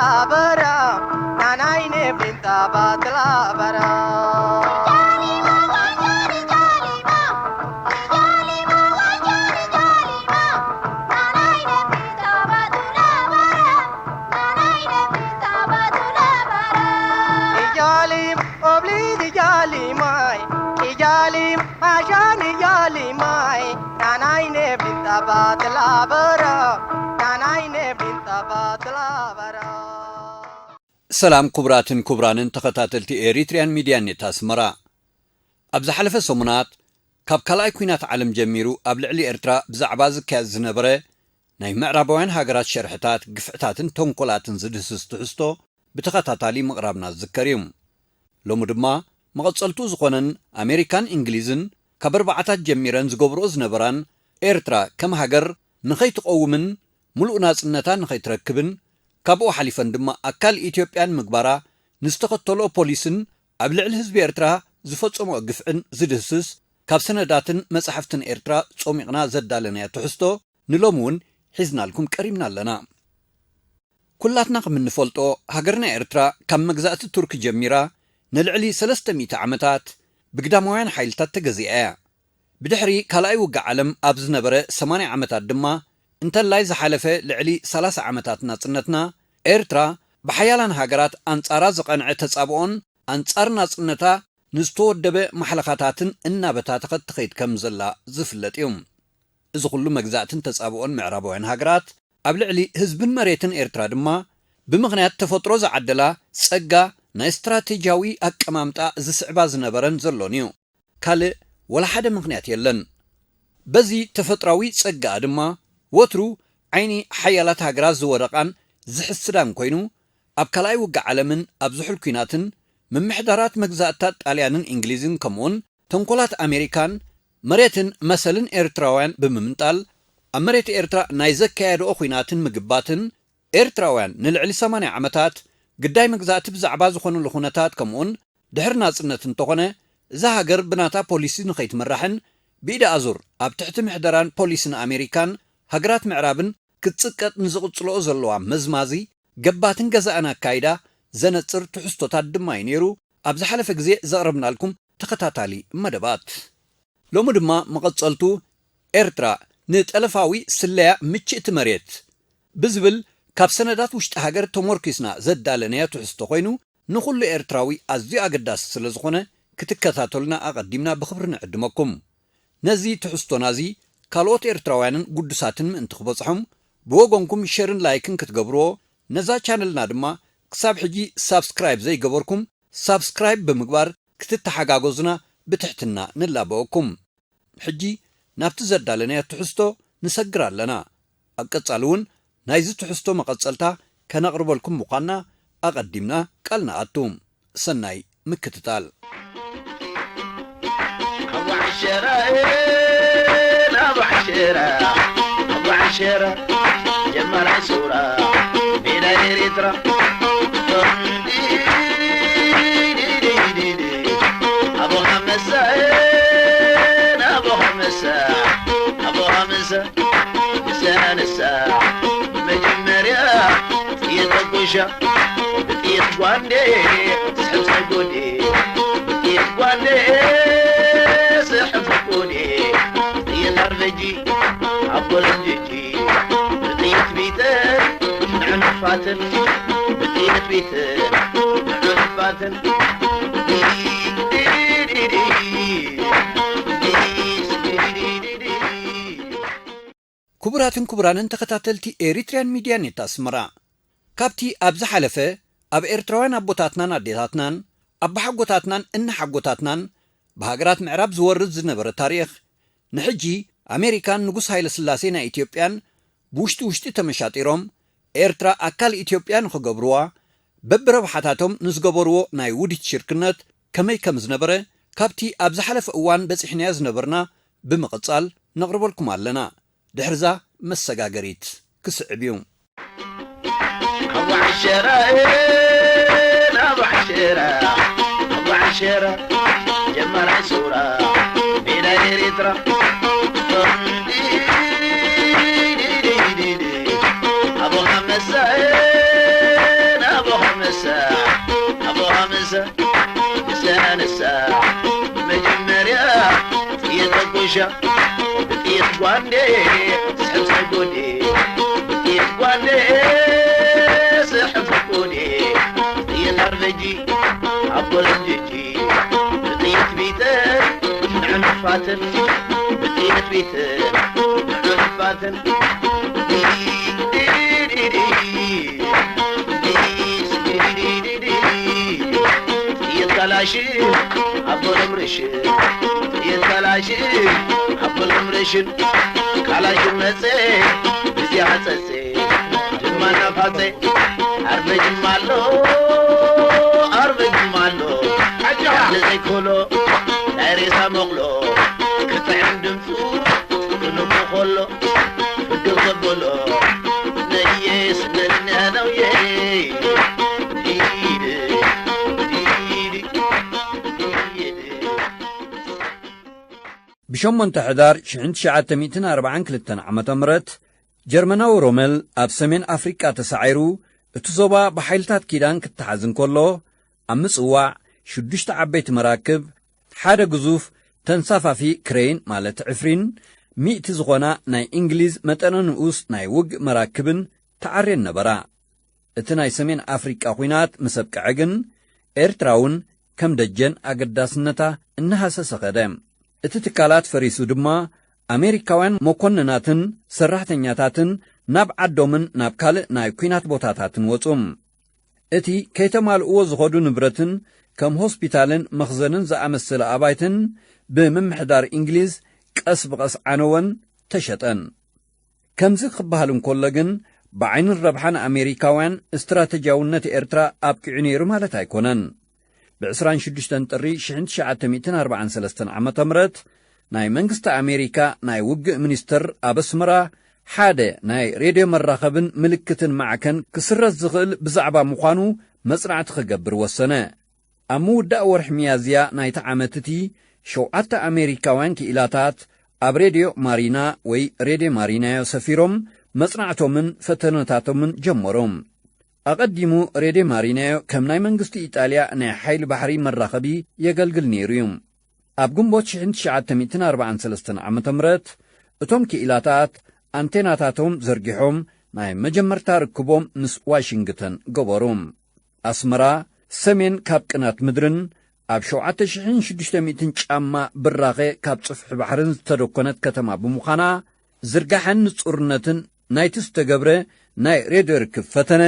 Abara, nanai ne binta batla bara. Ijalim, obli ijalimai, ijalim, ashan ijalimai, nanai ne binta batla bara, nanai ne binta batla bara. ሰላም ክቡራትን ክቡራንን ተኸታተልቲ ኤሪትሪያን ሚድያ ኔት ኣስመራ። ኣብ ዝሓለፈ ሰሙናት ካብ ካልኣይ ኲናት ዓለም ጀሚሩ ኣብ ልዕሊ ኤርትራ ብዛዕባ ዝካየድ ዝነበረ ናይ ምዕራባውያን ሃገራት ሸርሕታት፣ ግፍዕታትን ተንኮላትን ዝድህስስ ትሕዝቶ ብተኸታታሊ ምቕራብና ዝዝከር እዩ። ሎሚ ድማ መቐጸልቱ ዝኾነን ኣሜሪካን እንግሊዝን ካብ ኣርባዓታት ጀሚረን ዝገብርኦ ዝነበራን ኤርትራ ከም ሃገር ንኸይትቐውምን ምሉእ ናጽነታ ንኸይትረክብን ካብኡ ሓሊፈን ድማ ኣካል ኢትዮጵያ ንምግባራ ንዝተኸተልኦ ፖሊስን ኣብ ልዕሊ ህዝቢ ኤርትራ ዝፈጸምኦ ግፍዕን ዝድህስስ ካብ ሰነዳትን መጻሕፍትን ኤርትራ ጾሚቕና ዘዳለናዮ ትሕዝቶ ንሎሚ እውን ሒዝናልኩም ቀሪብና ኣለና። ኩላትና ከም እንፈልጦ ሃገርና ኤርትራ ካብ መግዛእቲ ቱርኪ ጀሚራ ንልዕሊ ሰለስተ ሚእቲ ዓመታት ብግዳማውያን ሓይልታት ተገዚኣ እያ። ብድሕሪ ካልኣይ ውግእ ዓለም ኣብ ዝነበረ ሰማንያ ዓመታት ድማ እንተላይ ዝሓለፈ ልዕሊ ሰላሳ ዓመታት ናጽነትና ኤርትራ ብሓያላን ሃገራት ኣንጻራ ዝቐንዐ ተጻብኦን ኣንጻር ናጽነታ ንዝተወደበ ማሕለኻታትን እናበታተኸት ትኸይድ ከም ዘላ ዝፍለጥ እዩ። እዚ ኩሉ መግዛእትን ተጻብኦን ምዕራባውያን ሃገራት ኣብ ልዕሊ ህዝብን መሬትን ኤርትራ ድማ ብምኽንያት ተፈጥሮ ዝዓደላ ጸጋ ናይ ስትራቴጂያዊ ኣቀማምጣ ዝስዕባ ዝነበረን ዘሎን እዩ። ካልእ ወላ ሓደ ምኽንያት የለን። በዚ ተፈጥራዊ ጸጋኣ ድማ ወትሩ ዓይኒ ሓያላት ሃገራት ዝወደቓን ዝሕስዳን ኮይኑ፣ ኣብ ካልኣይ ውግእ ዓለምን ኣብ ዝሑል ኲናትን ምምሕዳራት መግዛእታት ጣልያንን እንግሊዝን ከምኡውን ተንኮላት ኣሜሪካን መሬትን መሰልን ኤርትራውያን ብምምንጣል ኣብ መሬት ኤርትራ ናይ ዘካየድኦ ኲናትን ምግባትን ኤርትራውያን ንልዕሊ ሰማንያ ዓመታት ግዳይ መግዛእቲ ብዛዕባ ዝኾኑሉ ኩነታት ከምኡውን ድሕሪ ናጽነት እንተኾነ እዛ ሃገር ብናታ ፖሊሲ ንኸይትምራሕን ብኢድ ኣዙር ኣብ ትሕቲ ምሕደራን ፖሊስን ኣሜሪካን ሃገራት ምዕራብን ክትጽቀጥ ንዝቕጽልኦ ዘለዋ መዝማዚ ገባትን ገዛእን ኣካይዳ ዘነጽር ትሕዝቶታት ድማ እዩ ነይሩ ኣብ ዝሓለፈ ግዜ ዘቕረብናልኩም ተኸታታሊ መደባት። ሎሚ ድማ መቐጸልቱ ኤርትራ ንጠለፋዊ ስለያ ምችእቲ መሬት ብዝብል ካብ ሰነዳት ውሽጢ ሃገር ተሞርኪስና ዘዳለናዮ ትሕዝቶ ኮይኑ ንኹሉ ኤርትራዊ ኣዝዩ ኣገዳሲ ስለ ዝኾነ ክትከታተሉና ኣቐዲምና ብኽብሪ ንዕድመኩም። ነዚ ትሕዝቶና እዚ ካልኦት ኤርትራውያንን ጉዱሳትን ምእንቲ ክበጽሖም ብወገንኩም ሸርን ላይክን ክትገብርዎ ነዛ ቻነልና ድማ ክሳብ ሕጂ ሳብስክራይብ ዘይገበርኩም ሳብስክራይብ ብምግባር ክትተሓጋገዙና ብትሕትና ንላበወኩም። ሕጂ ናብቲ ዘዳለናዮ ትሕዝቶ ንሰግር ኣለና። ኣብ ቀጻሊ እውን ናይዚ ትሕዝቶ መቐጸልታ ከነቕርበልኩም ምዃንና ኣቐዲምና ቃል ንኣቱ። ሰናይ ምክትታል። ኣቡ ዓሸራ፣ ኣቡ ዓሸራ፣ ኣቡ ዓሸራ፣ ጀማራይ ሱራ፣ ሜዳ ኤሪትራ። ኣቡ ሃመሳ፣ ኣቡ ሃመሳ፣ ኣቡ ሃመሳ፣ ንሳ ንሳ መጀመርያ ጥይት ተኩሻ፣ ብጥይት ጓንዴ ስሕብ ሰጎዴ፣ ብጥይት ጓንዴ ስሕብ ሰጎዴ፣ ጥይት ኣርበጂ ኣብ ጎለንጅጂ፣ ብጥይት ቢተን ንዕንፋትን፣ ብጥይት ቢተን ንዕንፋትን። ክቡራትን ክቡራንን ተኸታተልቲ ኤሪትሪያን ሚድያ ኔት ኣስመራ፣ ካብቲ ኣብ ዝሓለፈ ኣብ ኤርትራውያን ኣቦታትናን ኣዴታትናን ኣቦሓጎታትናን እነሓጎታትናን ብሃገራት ምዕራብ ዝወርድ ዝነበረ ታሪኽ፣ ንሕጂ ኣሜሪካን ንጉስ ሃይለ ስላሴ ናይ ኢትዮጵያን ብውሽጢ ውሽጢ ተመሻጢሮም ኤርትራ ኣካል ኢትዮጵያ ንኽገብርዋ በብረብሓታቶም ንዝገበርዎ ናይ ውዲት ሽርክነት ከመይ ከም ዝነበረ ካብቲ ኣብ ዝሓለፈ እዋን በጺሕናዮ ዝነበርና ብምቕጻል ነቕርበልኩም ኣለና። ድሕርዛ መሰጋገሪት ክስዕብ እዩ። ኣቡ ዓሸራ፣ ኣቡ ዓሸራ፣ ኣቡ ዓሸራ፣ ጀማራይ ሱራ፣ ሜዳ ኤሪትራ። ኣቡ ሃመሳ፣ ብጥይት ጓንዴ ስሕብ ሰጎዴ፣ ብጥይት ጓንዴ ስሕብ ሰጎዴ፣ ብጥይት ኣርበጂ ኣቦ ለምጅጂ፣ ብጥይት ቢተን ንዕንፋትን፣ ብጥይት ቢተን ንዕንፋትን። ጥይት ካላሽ ኣቦ ለምርሽ፣ ጥይት ካላሽ ኣቦ ለምርሽን፣ ካላሽ መጸ ብዚያ ጸጸ ድማ ናፋጸ። ኣርበጅም ኣሎ፣ ኣርበጅም ኣሎ፣ ኣጆኻ። ንዘይኮሎ ናይ ሬሳ መቕሎ ክጥዕም ድምፁ ክንኩ ከሎ ፍግም ዘበሎ ነየስ ነነነውየ። ዲድ፣ ዲድ፣ ዲድ። ብሸሞንተ ሕዳር ሽሕን ትሽዓተ ሚእትን ኣርባዓን ክልተን ዓመተ ምህረት ጀርመናዊ ሮመል ኣብ ሰሜን ኣፍሪቃ ተሳዒሩ፣ እቲ ዞባ ብሓይልታት ኪዳን ክተሓዝ እንከሎ፣ ኣብ ምጽዋዕ ሽዱሽተ ዓበይቲ መራክብ፣ ሓደ ግዙፍ ተንሳፋፊ ክሬን ማለት ዕፍሪን፣ ሚእቲ ዝኾና ናይ እንግሊዝ መጠነ ንኡስ ናይ ውግእ መራክብን ተዓርየን ነበራ። እቲ ናይ ሰሜን ኣፍሪቃ ኲናት ምስ ኣብቅዐ ግን፣ ኤርትራ እውን ከም ደጀን ኣገዳስነታ እናሃሰሰ ኸደ። እቲ ትካላት ፈሪሱ ድማ፣ ኣሜሪካውያን መኮንናትን ሰራሕተኛታትን ናብ ዓዶምን ናብ ካልእ ናይ ኲናት ቦታታትን ወጹ። እቲ ከይተማልእዎ ዝኸዱ ንብረትን ከም ሆስፒታልን መኽዘንን ዝኣመሰለ ኣባይትን ብምምሕዳር እንግሊዝ ቀስ ብቐስ ዓነወን ተሸጠን። ከምዚ ክበሃል እንከሎ ግን፣ ብዓይንን ረብሓን ኣሜሪካውያን ስትራተጂያውነት ኤርትራ ኣብቂዑ ነይሩ ማለት ኣይኮነን። ብ ዕስራን ሽዱሽተን ጥሪ ሽሕን ትሽዓተ ሚእትን ኣርባዓን ሰለስተን ዓመተ ምህረት ናይ መንግስቲ ኣሜሪካ ናይ ውግእ ሚኒስተር ኣብ ኣስመራ ሓደ ናይ ሬድዮ መራኸብን ምልክትን ማዕከን ክስረዝ ዝኽእል ብዛዕባ ምዃኑ መጽናዕቲ ክገብር ወሰነ። ኣብ ምውዳእ ወርሒ ሚያዝያ ናይቲ ዓመት እቲ፣ ሸውዓተ ኣሜሪካውያን ክኢላታት ኣብ ሬድዮ ማሪና ወይ ሬድዮ ማሪናዮ ሰፊሮም መጽናዕቶምን ፈተነታቶምን ጀመሩ። ኣቐዲሙ ሬድዮ ማሪናዮ ከም ናይ መንግስቲ ኢጣልያ ናይ ሓይሊ ባሕሪ መራኸቢ የገልግል ነይሩ እዩ። ኣብ ግንቦት ሽሕን ትሽዓተ ሚእትን ኣርባዓን ሰለስተን ዓመተ ምህረት እቶም ክኢላታት ኣንቴናታቶም ዘርጊሖም ናይ መጀመርታ ርክቦም ምስ ዋሽንግተን ገበሩ። ኣስመራ ሰሜን ካብ ቅናት ምድርን ኣብ ሸውዓተ ሽሕን ሽዱሽተ ሚእትን ጫማ ብራኸ ካብ ጽፍሒ ባሕርን ዝተደኮነት ከተማ ብምዃና፣ ዝርጋሐን ንጹርነትን ናይቲ ዝተገብረ ናይ ሬድዮ ርክብ ፈተነ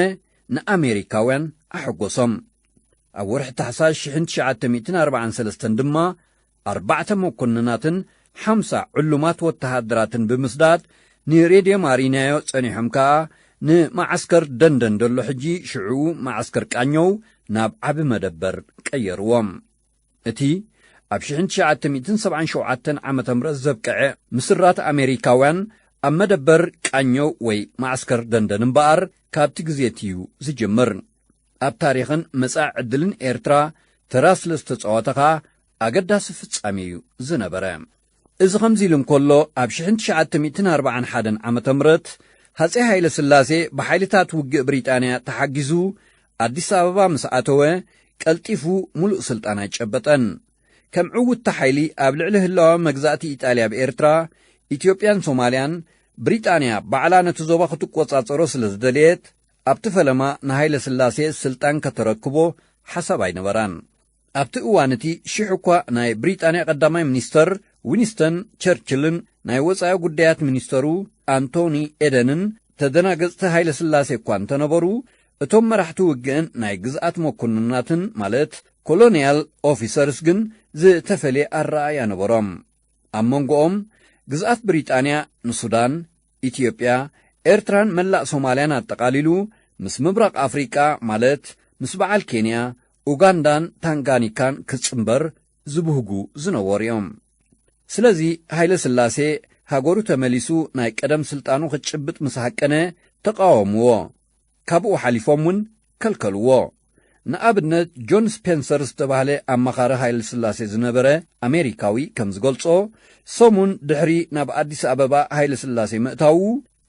ንኣሜሪካውያን ኣሐጎሶም። ኣብ ወርሒ ታሕሳስ ሽሕን ትሽዓተ ሚእትን ኣርባዓን ሰለስተን ድማ፣ ኣርባዕተ መኮንናትን ሓምሳ ዕሉማት ወተሃደራትን ብምስዳድ፣ ንሬድዮ ማሪናዮ ጸኒሖም ከኣ፣ ንመዓስከር ደንደን ደሎ፣ ሕጂ ሽዑ መዓስከር ቃኘው፣ ናብ ዓቢ መደበር ቀየርዎም። እቲ ኣብ ሽሕን ትሽዓተ ሚእትን ሰብዓን ሸውዓተን ዓመተ ምህረት ዘብቅዐ ምስራት ኣሜሪካውያን ኣብ መደበር ቃኘው ወይ መዓስከር ደንደን እምበኣር፣ ካብቲ ግዜ እቲ እዩ ዝጅምር። ኣብ ታሪኽን መጻኢ ዕድልን ኤርትራ ተራ ስለ ዝተጻወተ ኸኣ፣ ኣገዳሲ ፍጻሜ እዩ ዝነበረ። እዚ ከምዚ ኢሉ እንከሎ፣ ኣብ ሽሕን ትሽዓተ ሚእትን ኣርባዓን ሓደን ዓመተ ምህረት፣ ሃጼ ሃይለ ስላሴ ብሓይልታት ውግእ ብሪጣንያ ተሓጊዙ ኣዲስ ኣበባ ምስ ኣተወ፣ ቀልጢፉ ምሉእ ስልጣን ኣይጨበጠን። ከም ዕውትቲ ሓይሊ ኣብ ልዕሊ ህላወ መግዛእቲ ኢጣልያ ኣብ ኤርትራ፣ ኢትዮጵያን ሶማልያን፣ ብሪጣንያ ባዕላ ነቲ ዞባ ክትቆጻጸሮ ስለ ዝደለየት፣ ኣብቲ ፈለማ ንሃይለ ስላሴ ስልጣን ከተረክቦ ሓሳብ ኣይነበራን። ኣብቲ እዋን እቲ ሽሕ እኳ ናይ ብሪጣንያ ቀዳማይ ሚኒስተር ዊንስተን ቸርችልን ናይ ወጻኢ ጉዳያት ሚኒስተሩ ኣንቶኒ ኤደንን ተደናገጽቲ ሃይለ ስላሴ እኳ እንተነበሩ፣ እቶም መራሕቲ ውግእን ናይ ግዝኣት መኮንናትን ማለት ኮሎኒያል ኦፊሰርስ ግን ዝተፈልየ ኣረኣእያ ነበሮም። ኣብ መንጎኦም ግዝኣት ብሪጣንያ ንሱዳን፣ ኢትዮጵያ፣ ኤርትራን መላእ ሶማልያን ኣጠቓሊሉ ምስ ምብራቕ ኣፍሪቃ ማለት ምስ በዓል ኬንያ፣ ኡጋንዳን ታንጋኒካን ክጽንበር ዝብህጉ ዝነበሩ እዮም። ስለዚ ሃይለ ስላሴ ሃገሩ ተመሊሱ ናይ ቀደም ስልጣኑ ክጭብጥ ምስ ሃቀነ ተቃወምዎ። ካብኡ ሓሊፎም እውን ከልከልዎ። ንኣብነት ጆን ስፔንሰር ዝተባህለ ኣማኻሪ ሃይለ ስላሴ ዝነበረ ኣሜሪካዊ ከም ዝገልጾ፣ ሰሙን ድሕሪ ናብ ኣዲስ ኣበባ ሃይለ ስላሴ ምእታዉ፣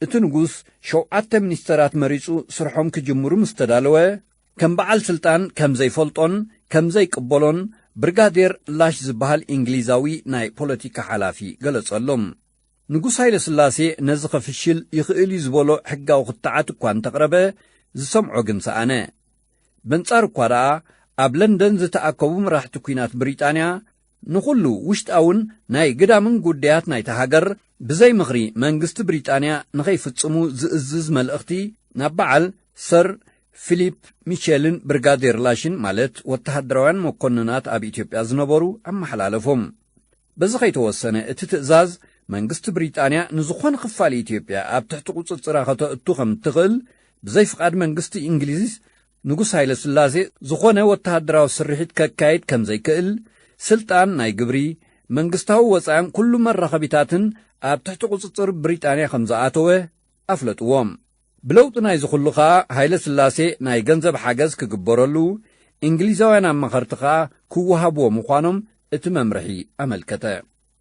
እቲ ንጉስ ሸውዓተ ሚኒስተራት መሪጹ ስርሖም ክጅምሩ ምስ ተዳለወ፣ ከም በዓል ስልጣን ከም ዘይፈልጦን ከም ዘይቅበሎን ብርጋዴር ላሽ ዝበሃል እንግሊዛዊ ናይ ፖለቲካ ሓላፊ ገለጸሎም። ንጉስ ሃይለ ስላሴ ነዚ ከፍሽል ይኽእል እዩ ዝበሎ ሕጋዊ ክትዓት እኳ እንተቕረበ፣ ዝሰምዖ ግን ሰኣነ። በንጻር እኳ ደኣ፣ ኣብ ለንደን ዝተኣከቡ መራሕቲ ኲናት ብሪጣንያ፣ ንኹሉ ውሽጣውን ናይ ግዳምን ጉዳያት ናይታ ሃገር ብዘይ ምኽሪ መንግስቲ ብሪጣንያ ንኸይፍጽሙ ዝእዝዝ መልእኽቲ ናብ በዓል ሰር ፊሊፕ ሚቸልን ብርጋዴር ላሽን፣ ማለት ወተሃደራውያን መኮንናት ኣብ ኢትዮጵያ ዝነበሩ፣ ኣመሓላለፎም። በዚ ከይተወሰነ፣ እቲ ትእዛዝ መንግስቲ ብሪጣንያ ንዝኾነ ክፋል ኢትዮጵያ ኣብ ትሕቲ ቁጽጽራ ከተእቱ ከም እትኽእል፣ ብዘይ ፍቓድ መንግስቲ እንግሊዝ ንጉስ ሃይለ ስላሴ ዝኾነ ወተሃደራዊ ስርሒት ከካይድ ከም ዘይክእል፣ ስልጣን ናይ ግብሪ፣ መንግስታዊ ወጻእን ኩሉ መራኸቢታትን ኣብ ትሕቲ ቁጽጽር ብሪጣንያ ከም ዝኣተወ ኣፍለጥዎም። ብለውጢ ናይዚ ኩሉ ኸኣ፣ ሃይለ ስላሴ ናይ ገንዘብ ሓገዝ ክግበረሉ፣ እንግሊዛውያን ኣማኸርቲ ኸኣ ክወሃብዎ ምዃኖም እቲ መምርሒ ኣመልከተ።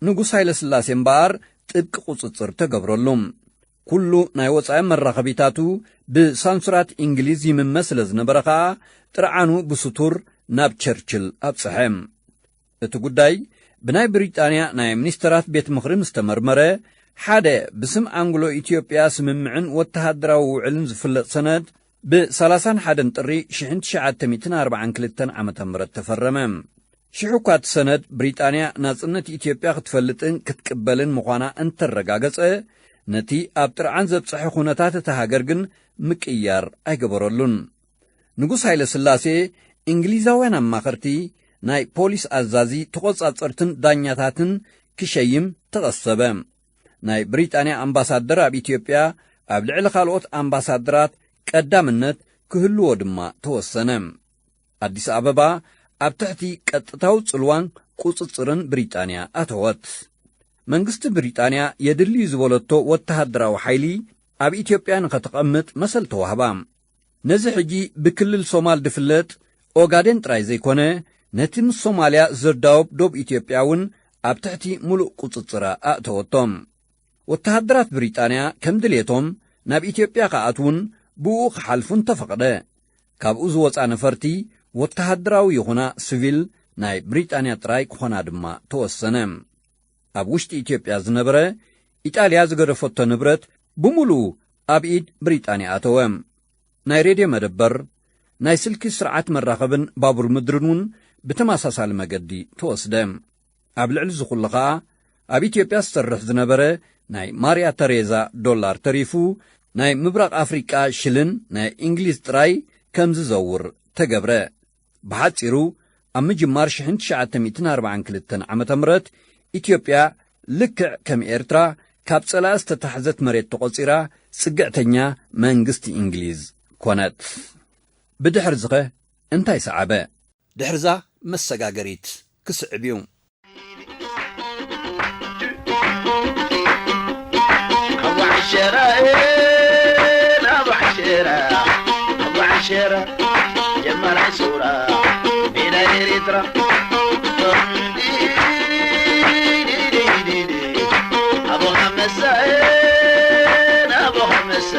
ንጉስ ሃይለ ስላሴ እምበኣር ጥብቂ ቁጽጽር ተገብረሉ። ኩሉ ናይ ወጻኢ መራኸቢታቱ ብሳንሱራት እንግሊዝ ይምመ ስለ ዝነበረ ኸኣ፣ ጥርዓኑ ብስቱር ናብ ቸርችል ኣብጽሐ። እቲ ጉዳይ ብናይ ብሪጣንያ ናይ ሚኒስተራት ቤት ምኽሪ ምስ ተመርመረ፣ ሓደ ብስም ኣንግሎ ኢትዮጵያ ስምምዕን ወተሃደራዊ ውዕልን ዝፍለጥ ሰነድ ብ ሰላሳን ሓደን ጥሪ ሽሕን ትሽዓተ ሚእትን ኣርባዓን ክልተን ዓመተ ምህረት ተፈረመ። ሽዑ እኳ እቲ ሰነድ ብሪጣንያ ናጽነት ኢትዮጵያ ክትፈልጥን ክትቅበልን ምዃና እንተረጋገጸ፣ ነቲ ኣብ ጥርዓን ዘብጽሐ ኩነታት እታ ሃገር ግን ምቅያር ኣይገበረሉን። ንጉስ ሃይለ ስላሴ እንግሊዛውያን ኣማኸርቲ፣ ናይ ፖሊስ ኣዛዚ፣ ተቖጻጸርትን ዳኛታትን ክሸይም ተቐሰበ። ናይ ብሪጣንያ ኣምባሳደር ኣብ ኢትዮጵያ ኣብ ልዕሊ ካልኦት ኣምባሳደራት ቀዳምነት ክህልዎ ድማ ተወሰነ። ኣዲስ ኣበባ ኣብ ትሕቲ ቀጥታዊ ጽልዋን ቁጽጽርን ብሪጣንያ ኣተወት። መንግስቲ ብሪጣንያ የድሊ ዝበለቶ ወተሃደራዊ ሓይሊ ኣብ ኢትዮጵያ ንኸተቐምጥ መሰል ተዋህባ። ነዚ ሕጂ ብክልል ሶማል ድፍለጥ ኦጋዴን ጥራይ ዘይኮነ፣ ነቲ ምስ ሶማልያ ዘዳውብ ዶብ ኢትዮጵያ እውን ኣብ ትሕቲ ምሉእ ቁጽጽራ ኣእተወቶም። ወተሃደራት ብሪጣንያ ከም ድሌቶም ናብ ኢትዮጵያ ክኣትዉን ብኡ ክሓልፉን ተፈቕደ። ካብኡ ዝወጻ ነፈርቲ፣ ወተሃደራዊ ይኹና ስቪል፣ ናይ ብሪጣንያ ጥራይ ክኾና ድማ ተወሰነ። ኣብ ውሽጢ ኢትዮጵያ ዝነበረ፣ ኢጣልያ ዝገደፈቶ ንብረት ብምሉኡ ኣብ ኢድ ብሪጣንያ ኣተወ። ናይ ሬድዮ መደበር፣ ናይ ስልኪ ስርዓት መራኸብን ባቡር ምድርን እውን ብተመሳሳሊ መገዲ ተወስደ። ኣብ ልዕሊ እዚ ኩሉ ኸኣ፣ ኣብ ኢትዮጵያ ዝሰርሕ ዝነበረ ናይ ማርያ ተሬዛ ዶላር ተሪፉ፣ ናይ ምብራቕ ኣፍሪቃ ሽልን ናይ እንግሊዝ ጥራይ ከም ዝዘውር ተገብረ። ብሓጺሩ፣ ኣብ ምጅማር ሽሕን ትሽዓተ ሚእትን ኣርባዓን ክልተን ዓመተ ምህረት፣ ኢትዮጵያ ልክዕ ከም ኤርትራ ካብ ጸላኢ ዝተታሕዘት መሬት ተቖጺራ፣ ጽግዕተኛ መንግስቲ እንግሊዝ ኮነት። ብድሕርዚኸ እንታይ ሰዓበ? ድሕርዛ መሰጋገሪት ክስዕብ እዩ። ኣቡ ዓሸራ፣ ኣቡ ዓሸራ፣ ኣቡ ዓሸራ፣ ጀማል ዓሱራ፣ ሜዳ ኤሪትራ። ኣቡ ሃመሳ፣ ኣቡ ሃመሳ፣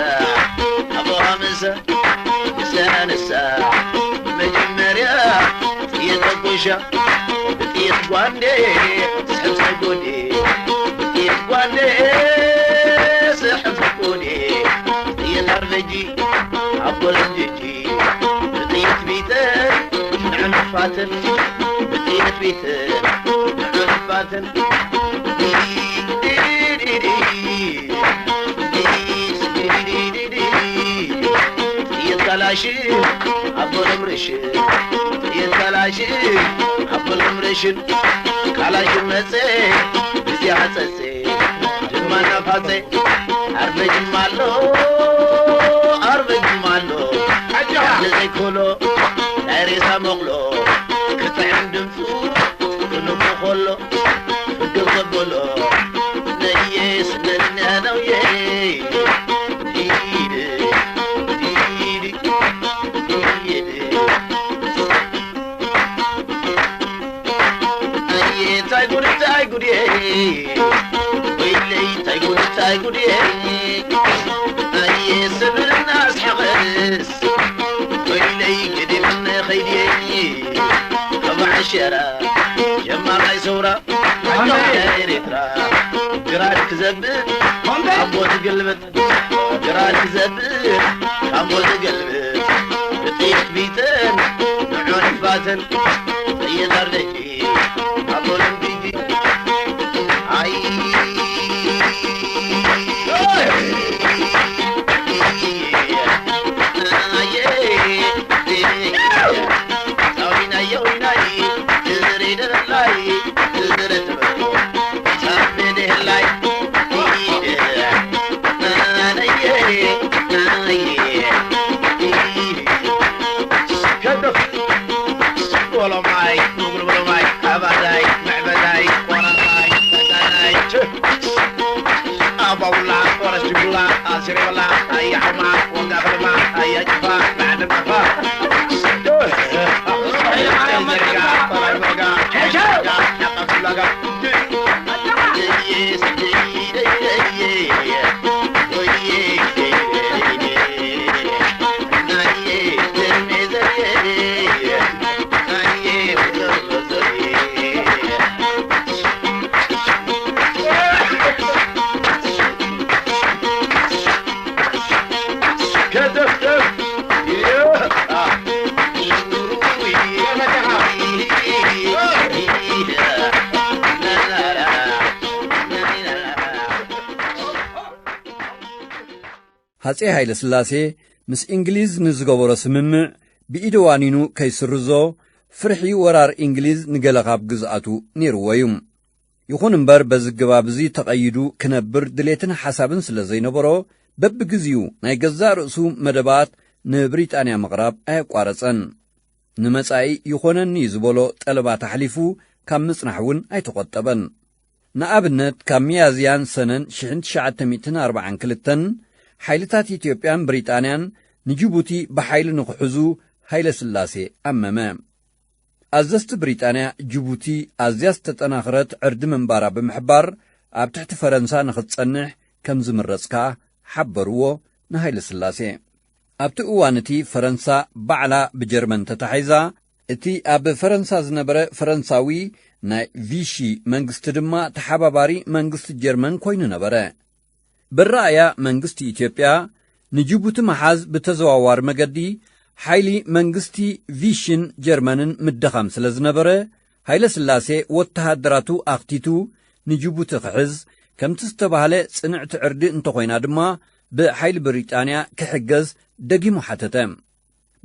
ኣቡ ሃመሳ። ንሳ ንሳ መጀመርያ ጥይት ተኮሻ፣ ብጥይት ጓንዴ ስሕብ ሰጎዴ፣ ብጥይት ጓንዴ ስሕብ ሰጎዴ፣ ጥይት ኣርበጂ ኣብ ጎለንጅጂ፣ ብጥይት ቢተር ንዕንፋትን፣ ብጥይት ቢተር ንዕንፋትን። ጥይት ካላሽን ኣብ ጎሎም ርሽን፣ ጥይት ካላሽን ኣብ ጎሎም ርሽን፣ ካላሽን መጸ ግዜ ሃጸጸ ድማ ናፋጸ። ኣርበጅማ ኣሎ፣ ኣርበጅማ ኣሎ፣ ኣጆኻ። ንዘይኮሎ ናይ ሬሳ መቕሎ ክጥዕም ድምፁ ክንሞ ከሎ ፍግም ዘበሎ ነየ ስነነ ነውየ። ዲድ፣ ዲድ፣ ዲድ። ኣየ ታይ ጉድ ታይ ጉድ፣ ወይለይ ታይ ጉድ ታይ ጉድ። ኣየ ስብርና ኣስሓቐስ፣ ወይለይ ገዲምነ ኸይድየ። ካብ ሸራ ጀማል ናይ ሰውራ ኤርትራ ግራር ክዘብጥ ኣቦ ትግልብጥ ግራር ክዘብጥ ኣቦ ትግልብጥ ብጥይት ቢተን ንዑ ንፋተን ጥይት ኣርደኪ ኣቦ ልምቢጂ ኣይ ሃጼ ሃይለ ስላሴ ምስ እንግሊዝ ንዝገበሮ ስምምዕ ብኢደ ዋኒኑ ከይስርዞ ፍርሒ ወራር እንግሊዝ ንገለ ካብ ግዝኣቱ ነይርዎ እዩ። ይኹን እምበር በዚ ግባብ እዚ ተቐይዱ ክነብር ድሌትን ሓሳብን ስለ ዘይነበሮ በብግዜኡ ናይ ገዛእ ርእሱ መደባት ንብሪጣንያ ምቕራብ ኣየቋረጸን። ንመጻኢ ይኾነኒ ዝበሎ ጠለባት ኣሕሊፉ ካብ ምጽናሕ እውን ኣይተቖጠበን። ንኣብነት ካብ ሚያዝያን ሰነን ሽሕን ትሽዓተ ሚእትን ኣርባዓን ክልተን ሓይልታት ኢትዮጵያን ብሪጣንያን ንጅቡቲ ብሓይሊ ንኽሕዙ ሃይለ ስላሴ ኣመመ። ኣዘዝቲ ብሪጣንያ ጅቡቲ ኣዝያ ዝተጠናኽረት ዕርዲ ምንባራ ብምሕባር ኣብ ትሕቲ ፈረንሳ ንኽትጸንሕ ከም ዝምረጽ ከኣ ሓበርዎ ንሃይለ ስላሴ። ኣብቲ እዋን እቲ ፈረንሳ ባዕላ ብጀርመን ተታሒዛ፣ እቲ ኣብ ፈረንሳ ዝነበረ ፈረንሳዊ ናይ ቪሺ መንግስቲ ድማ ተሓባባሪ መንግስቲ ጀርመን ኮይኑ ነበረ። ብኣረኣእያ መንግስቲ ኢትዮጵያ ንጅቡቲ ምሓዝ ብተዘዋዋሪ መገዲ ሓይሊ መንግስቲ ቪሽን ጀርመንን ምድኻም ስለ ዝነበረ፣ ሃይለ ስላሴ ወተሃደራቱ ኣኽቲቱ ንጅቡቲ ክሕዝ፣ ከምቲ ዝተባህለ ጽንዕቲ ዕርዲ እንተኾይና ድማ ብሓይሊ ብሪጣንያ ክሕገዝ ደጊሙ ሓተተ።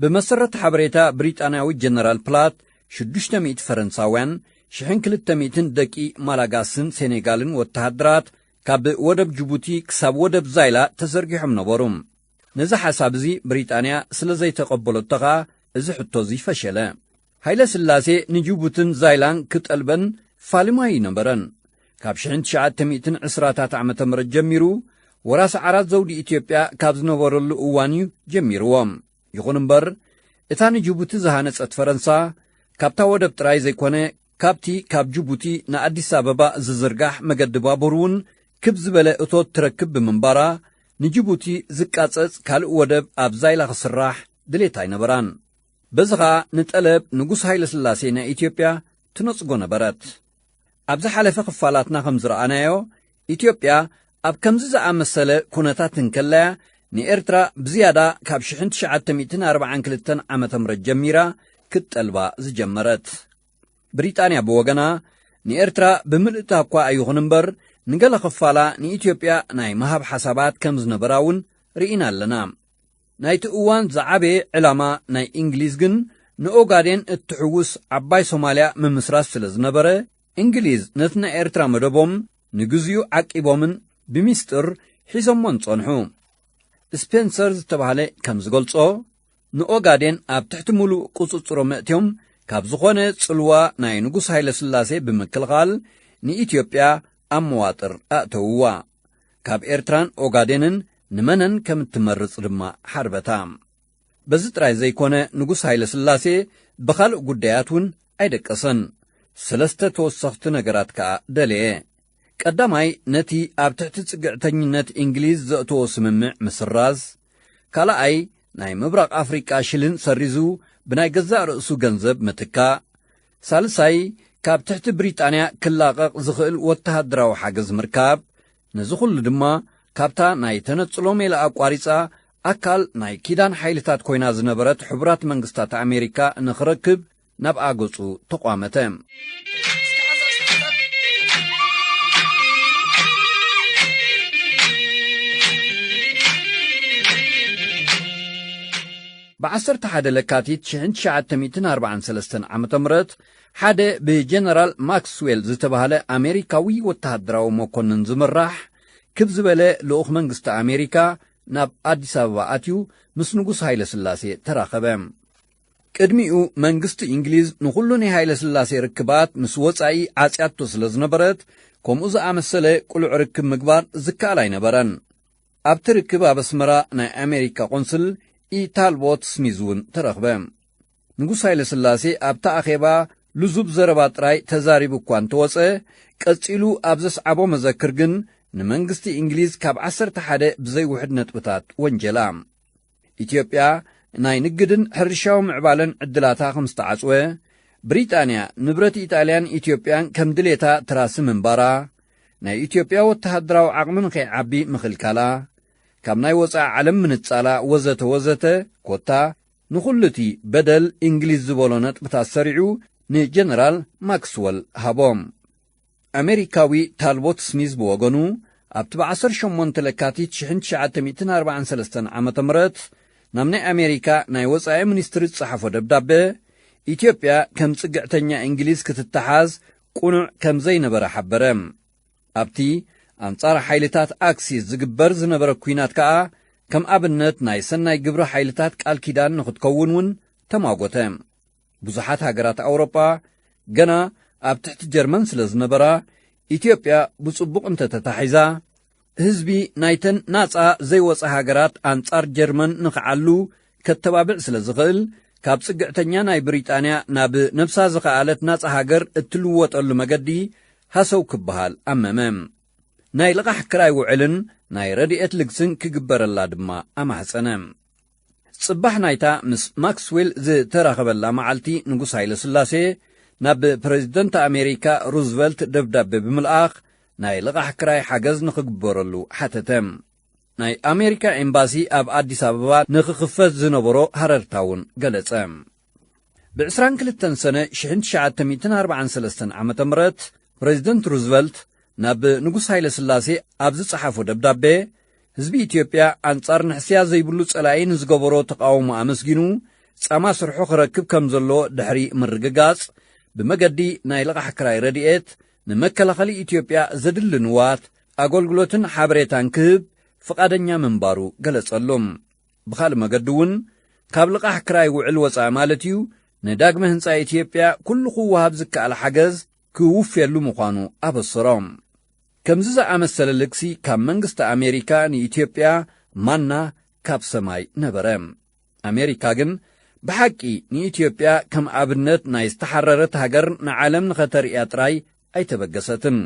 ብመሰረት ሓበሬታ ብሪጣንያዊ ጀነራል ፕላት፣ ሽዱሽተ ሚእቲ ፈረንሳውያን፣ ሽሕን ክልተ ሚእትን ደቂ ማላጋስን ሴኔጋልን ወተሃደራት ካብ ወደብ ጅቡቲ ክሳብ ወደብ ዛይላ ተዘርጊሖም ነበሩ። ነዚ ሓሳብ እዚ ብሪጣንያ ስለ ዘይተቐበለቶ ኸኣ እዚ ሕቶ እዚ ፈሸለ። ሃይለ ስላሴ ንጅቡትን ዛይላን ክጠልበን ፋሊሙ ኣይነበረን። ካብ ሽሕን ትሽዓተ ሚእትን ዕስራታት ዓመተ ምህረት ጀሚሩ ወራስ ዓራት ዘውዲ ኢትዮጵያ ካብ ዝነበረሉ እዋን እዩ ጀሚርዎ። ይኹን እምበር እታ ንጅቡቲ ዝሃነጸት ፈረንሳ ካብታ ወደብ ጥራይ ዘይኮነ ካብቲ ካብ ጅቡቲ ንኣዲስ ኣበባ ዝዝርጋሕ መገዲ ባቡር እውን ክብ ዝበለ እቶት ትረክብ ብምንባራ ንጅቡቲ ዝቃጸጽ ካልእ ወደብ ኣብ ዛይላ ክስራሕ ድሌት ኣይነበራን። በዚ ኸኣ ንጠለብ ንጉስ ሃይለ ስላሴ ናይ ኢትዮጵያ ትነጽጎ ነበረት። ኣብ ዝሓለፈ ክፋላትና ከም ዝረኣናዮ ኢትዮጵያ ኣብ ከምዚ ዝኣመሰለ ኩነታት እንከለያ ንኤርትራ ብዝያዳ ካብ ሽሕን ትሽዓተ ሚእትን ኣርባዓን ክልተን ዓመተ ምህረት ጀሚራ ክትጠልባ ዝጀመረት። ብሪጣንያ ብወገና ንኤርትራ ብምልእታ እኳ ኣይኹን እምበር ንገለ ክፋላ ንኢትዮጵያ ናይ ምሃብ ሓሳባት ከም ዝነበራ እውን ርኢና ኣለና። ናይቲ እዋን ዝዓበየ ዕላማ ናይ እንግሊዝ ግን ንኦጋዴን እትሕውስ ዓባይ ሶማልያ ምምስራት ስለ ዝነበረ እንግሊዝ ነቲ ናይ ኤርትራ መደቦም ንግዚኡ ዓቂቦምን ብሚስጥር ሒዞሞን ጸንሑ። ስፔንሰር ዝተባህለ ከም ዝገልጾ ንኦጋዴን ኣብ ትሕቲ ምሉእ ቁጽጽሮም ኣእትዮም ካብ ዝኾነ ጽልዋ ናይ ንጉስ ሃይለ ስላሴ ብምክልኻል ንኢትዮጵያ ኣብ መዋጥር ኣእተውዋ። ካብ ኤርትራን ኦጋዴንን ንመነን ከም እትመርጽ ድማ ሓርበታ። በዚ ጥራይ ዘይኮነ ንጉስ ሃይለ ስላሴ ብኻልእ ጉዳያት እውን ኣይደቀሰን። ሰለስተ ተወሰኽቲ ነገራት ከኣ ደለየ። ቀዳማይ ነቲ ኣብ ትሕቲ ጽግዕተኝነት እንግሊዝ ዘእተዎ ስምምዕ ምስራዝ፣ ካልኣይ ናይ ምብራቕ ኣፍሪቃ ሽልን ሰሪዙ ብናይ ገዛእ ርእሱ ገንዘብ ምትካእ፣ ሳልሳይ፣ ካብ ትሕቲ ብሪጣንያ ክላቐቕ ዝኽእል ወተሃደራዊ ሓገዝ ምርካብ። ነዚ ኹሉ ድማ ካብታ ናይ ተነጽሎ ሜላ ኣቋሪጻ ኣካል ናይ ኪዳን ሓይልታት ኮይና ዝነበረት ሕቡራት መንግስታት ኣሜሪካ ንኽረክብ ናብ ኣገጹ ተቋመተ። ብ ዓሰርተ ሓደ ለካቲት ሽሕን ትሽዓተ ሚእትን ኣርባዓን ሰለስተን ዓመተ ምህረት ሓደ ብጀነራል ማክስዌል ዝተባህለ ኣሜሪካዊ ወተሃደራዊ መኮንን ዝምራሕ ክብ ዝበለ ልኡኽ መንግስቲ ኣሜሪካ ናብ ኣዲስ ኣበባ ኣትዩ ምስ ንጉስ ሃይለ ስላሴ ተራኸበ። ቅድሚኡ መንግስቲ እንግሊዝ ንኹሉ ናይ ሃይለ ስላሴ ርክባት ምስ ወጻኢ ዓጽያቶ ስለ ዝነበረት፣ ከምኡ ዝኣመሰለ ቅሉዕ ርክብ ምግባር ዝከኣል ኣይነበረን። ኣብቲ ርክብ ኣብ ኣስመራ ናይ ኣሜሪካ ቆንስል ኢ ታልቦት ስሚዝ እውን ተረኽበ። ንጉስ ሃይለ ስላሴ ኣብቲ ኣኼባ ልዙብ ዘረባ ጥራይ ተዛሪቡ እኳ እንተወጸ፣ ቀጺሉ ኣብ ዘስዓቦ መዘክር ግን ንመንግስቲ እንግሊዝ ካብ ዓሰርተ ሓደ ብዘይውሕድ ነጥብታት ወንጀላ። ኢትዮጵያ ናይ ንግድን ሕርሻዊ ምዕባለን ዕድላታ ከም ዝተዓጽወ፣ ብሪጣንያ ንብረት ኢጣልያን ኢትዮጵያን ከም ድሌታ ትራሲ ምንባራ፣ ናይ ኢትዮጵያ ወተሃደራዊ ዓቕሚ ንኸይዓቢ ምኽልካላ፣ ካብ ናይ ወጻኢ ዓለም ምንጻላ ወዘተ ወዘተ፣ ኮታ ንኹሉ እቲ በደል እንግሊዝ ዝበሎ ነጥብታት ሰሪዑ ንጀነራል ማክስወል ሃቦም። ኣሜሪካዊ ታልቦት ስሚዝ ብወገኑ፣ ኣብቲ ብ ዓሰርተ ሸሞንተ ለካቲት ሽሕን ትሽዓተ ሚእትን ኣርባዓን ሰለስተን ዓመተ ምህረት ናብ ናይ ኣሜሪካ ናይ ወጻኢ ሚኒስትሪ ዝጸሓፎ ደብዳበ፣ ኢትዮጵያ ከም ጽግዕተኛ እንግሊዝ ክትተሓዝ ቅኑዕ ከም ዘይነበረ ሓበረ። ኣብቲ ኣንጻር ሓይልታት ኣክሲስ ዝግበር ዝነበረ ኲናት ከኣ፣ ከም ኣብነት ናይ ሰናይ ግብሪ ሓይልታት ቃል ኪዳን ንኽትከውን እውን ተማጎተ። ብዙሓት ሃገራት ኣውሮጳ ገና ኣብ ትሕቲ ጀርመን ስለ ዝነበራ፣ ኢትዮጵያ ብጽቡቕ እንተ ተታሒዛ፣ ህዝቢ ናይተን ናጻ ዘይወጻ ሃገራት ኣንጻር ጀርመን ንኽዓሉ ከተባብዕ ስለ ዝኽእል፣ ካብ ጽግዕተኛ ናይ ብሪጣንያ ናብ ነብሳ ዝኸኣለት ናጻ ሃገር እትልወጠሉ መገዲ ሃሰው ክበሃል ኣመመ። ናይ ልቓሕ ክራይ ውዕልን ናይ ረድኤት ልግስን ክግበረላ ድማ ኣማሕጸነ። ጽባሕ ናይታ ምስ ማክስዌል ዝተራኸበላ መዓልቲ፣ ንጉስ ሃይለ ስላሴ ናብ ፕረዚደንት ኣሜሪካ ሩዝቨልት ደብዳቤ ብምልኣኽ፣ ናይ ልቓሕ ክራይ ሓገዝ ንኽግበረሉ ሓተተ። ናይ ኣሜሪካ ኤምባሲ ኣብ ኣዲስ ኣበባ ንኽኽፈት ዝነበሮ ሃረርታ እውን ገለጸ። ብ ዕስራን ክልተን ሰነ ሽሕን ትሽዓተ ሚእትን ኣርባዓን ሰለስተን ዓመተ ምህረት፣ ፕረዚደንት ሩዝቨልት ናብ ንጉስ ሃይለ ስላሴ ኣብ ዝጸሓፎ ደብዳቤ፣ ህዝቢ ኢትዮጵያ ኣንጻር ንሕስያ ዘይብሉ ጸላኢ ንዝገበሮ ተቓውሞ ኣመስጊኑ፣ ጻማ ስርሑ ክረክብ ከም ዘለዎ ድሕሪ ምርግጋጽ፣ ብመገዲ ናይ ልቓሕ ክራይ ረድኤት ንመከላኸሊ ኢትዮጵያ ዘድሊ ንዋት፣ ኣገልግሎትን ሓበሬታን ክህብ ፍቓደኛ ምንባሩ ገለጸሉ። ብኻልእ መገዲ እውን፣ ካብ ልቓሕ ክራይ ውዕል ወጻኢ ማለት እዩ፣ ንዳግመ ህንጻ ኢትዮጵያ ኩሉ ክወሃብ ዝከኣል ሓገዝ ክውፍየሉ ምዃኑ ኣበሰሮም። ከምዚ ዝኣመሰለ ልግሲ ካብ መንግስቲ ኣሜሪካ ንኢትዮጵያ ማና ካብ ሰማይ ነበረ። ኣሜሪካ ግን ብሓቂ ንኢትዮጵያ ከም ኣብነት ናይ ዝተሓረረት ሃገር ንዓለም ንኸተርእያ ጥራይ ኣይተበገሰትን።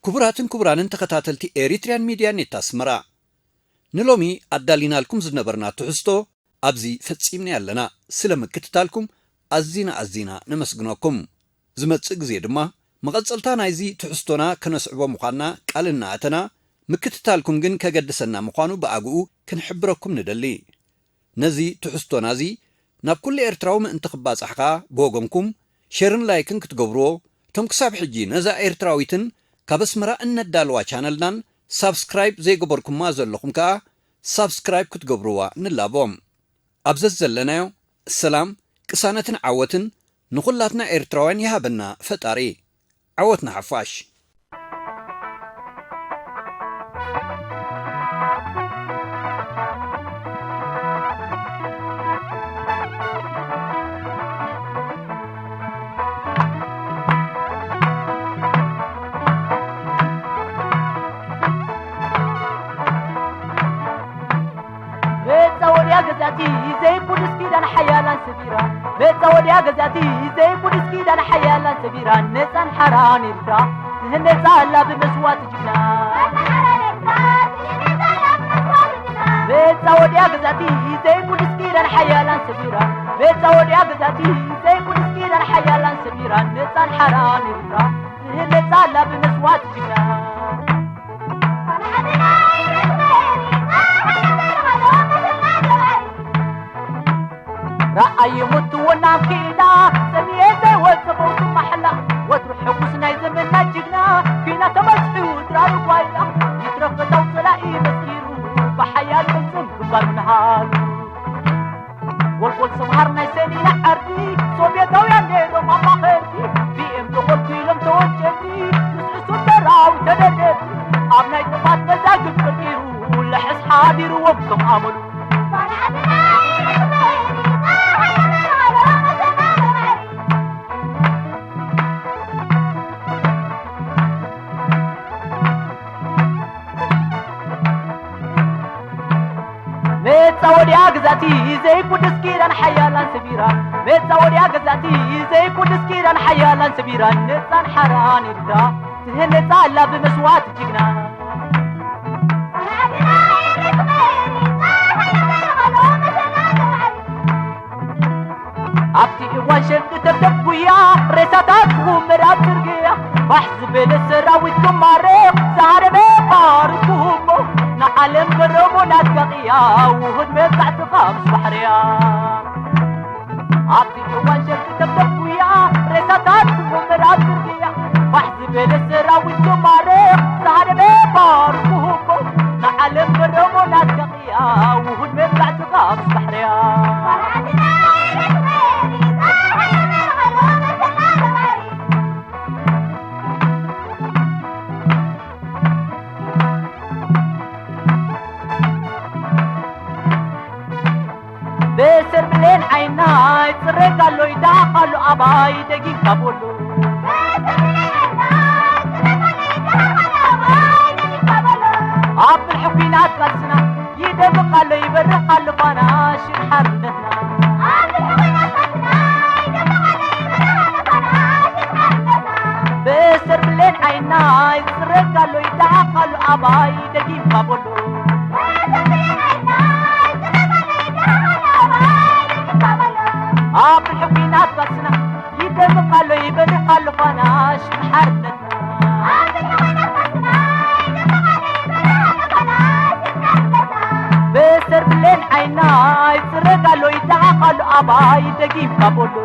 ክቡራትን ክቡራንን ተኸታተልቲ ኤሪትሪያን ሚድያ ኔት ኣስመራ፣ ንሎሚ ኣዳሊናልኩም ዝነበርና ትሕዝቶ ኣብዚ ፈጺምና ኣለና። ስለ ምክትታልኩም ኣዚና ኣዚና ነመስግነኩም። ዝመጽእ ግዜ ድማ መቐጸልታ ናይዚ ትሕዝቶና ከነስዕቦ ምዃንና ቃል እናኣተና፣ ምክትታልኩም ግን ከገድሰና ምዃኑ ብኣግኡ ክንሕብረኩም ንደሊ። ነዚ ትሕዝቶና እዚ ናብ ኩሉ ኤርትራዊ ምእንቲ ክባጻሕ ከኣ ብወገንኩም ሸርን ላይክን ክትገብርዎ፣ እቶም ክሳብ ሕጂ ነዛ ኤርትራዊትን ካብ ኣስመራ እነዳልዋ ቻነልናን ሳብስክራይብ ዘይገበርኩማ ዘለኹም ከኣ ሳብስክራይብ ክትገብርዋ ንላቦ። ኣብ ዘዘለናዮ ሰላም፣ ቅሳነትን ዓወትን ንኹላትና ኤርትራውያን ይሃበና ፈጣሪ። ዓወት ንሓፋሽ። መጻወድያ ገዛእቲ ዘይኩንስ ኪዳን ሓያላን ሰቢራ። መጻወድያ ገዛእቲ ዘይኩንስ ኪዳን ሓያላን ሰቢራ። ነጻን ሓራን ኤርትራ ትህነጻ ኣላ ብመስዋእቲ ጅግና። መጻወድያ ገዛእቲ ዘይኩንስ ኪዳን ሓያላን ሰቢራ። መጻወድያ ገዛእቲ ዘይኩንስ ኪዳን ሓያላን ሰቢራ። ነጻን ሓራን ኤርትራ ትህነጻ ኣላ ብመስዋእቲ ጅግና። ረኣይ ሙትወና ኪላ ሰሚኤ ዘይወጽእ ብርቱ ማሕላ። ወትሩ ሕጉስ ናይ ዘመና ጅግና ኪና ተበዝሑ ድራሩ ጓይላ። ይትረፍ ፈታው ጸላኢ መስኪሩ ብሓያል ቅልጽም ግንባር ምንሃሉ። ጎልጎል ሰምሃር ናይ ሰሊና ዓርዲ ሶብየታውያን ነይሮም ኣማኸርቲ። ቢኤም ተኾልኩሎም ተወንጨልቲ ምስ ዕሱብ ሰራዊት ተደደብቲ። ኣብ ናይ ጥፋት መዛግብ ቀርቂሩ ለሕስ ሓዲርዎም ከም ኣመሉ። መጻወድያ ግዛእቲ ዘይኩንስ ኪዳን ሓያላን ሰቢራ። መጻወድያ ግዛእቲ ዘይኩንስ ኪዳን ሓያላን ሰቢራ። ነጻን ሓራን ኤርትራ ትህነጻ ኣላ ብመስዋእቲ ጅግና። ኣብቲ እዋን ሸንቂ ተብተብ ጉያ ሬሳታት ክውምር ኣብ ጽርግያ። ፋሕ ዝበለ ሰራዊት ክማረኽ ዝሃደመ ባር ክህቦ ንዓለም ገረሞ ናትካ ቅያ ውሁድ መብዛዕትኻ ምስ ባሕርያ። ኣብቲ እዋን ሸርቂ ተብተብ ጉያ ሬሳታት ክውምር ኣብ ጽርግያ። ፋሕ ዝበለ ሰራዊት ክማረኽ ዝሃደመ ባር ክህቦ ንዓለም ገረሞ ናትካ ቅያ ውሁድ መብዛዕትኻ ምስ ባሕርያ። ብስር ብሌን ዓይና ይጽረግ ኣሎ ይደዓኽ ኣሎ ኣባይ ደጊምካ በሎ። ኣብ ብልሒ ኲናት ቃልስና ይደምቕ ኣሎ ይበርህ ኣሎ ፋና ሽግ ሓርነትና። ብስር ብሌን ዓይና ይጽረግ ኣሎ ይደዓኽ ኣሎ ኣባይ ደጊምካ በሎ። ኣብ ብልሒ ኲናት ቃልስና ይደምቕ ኣሎ ይበርህ ኣሎ ፋና ሽግ ሓርነትና። ብሰር ብሌን ዓይና ይጽረግ ኣሎ ይደዓኽ ኣሎ ኣባይ ደጊምካ በሎ።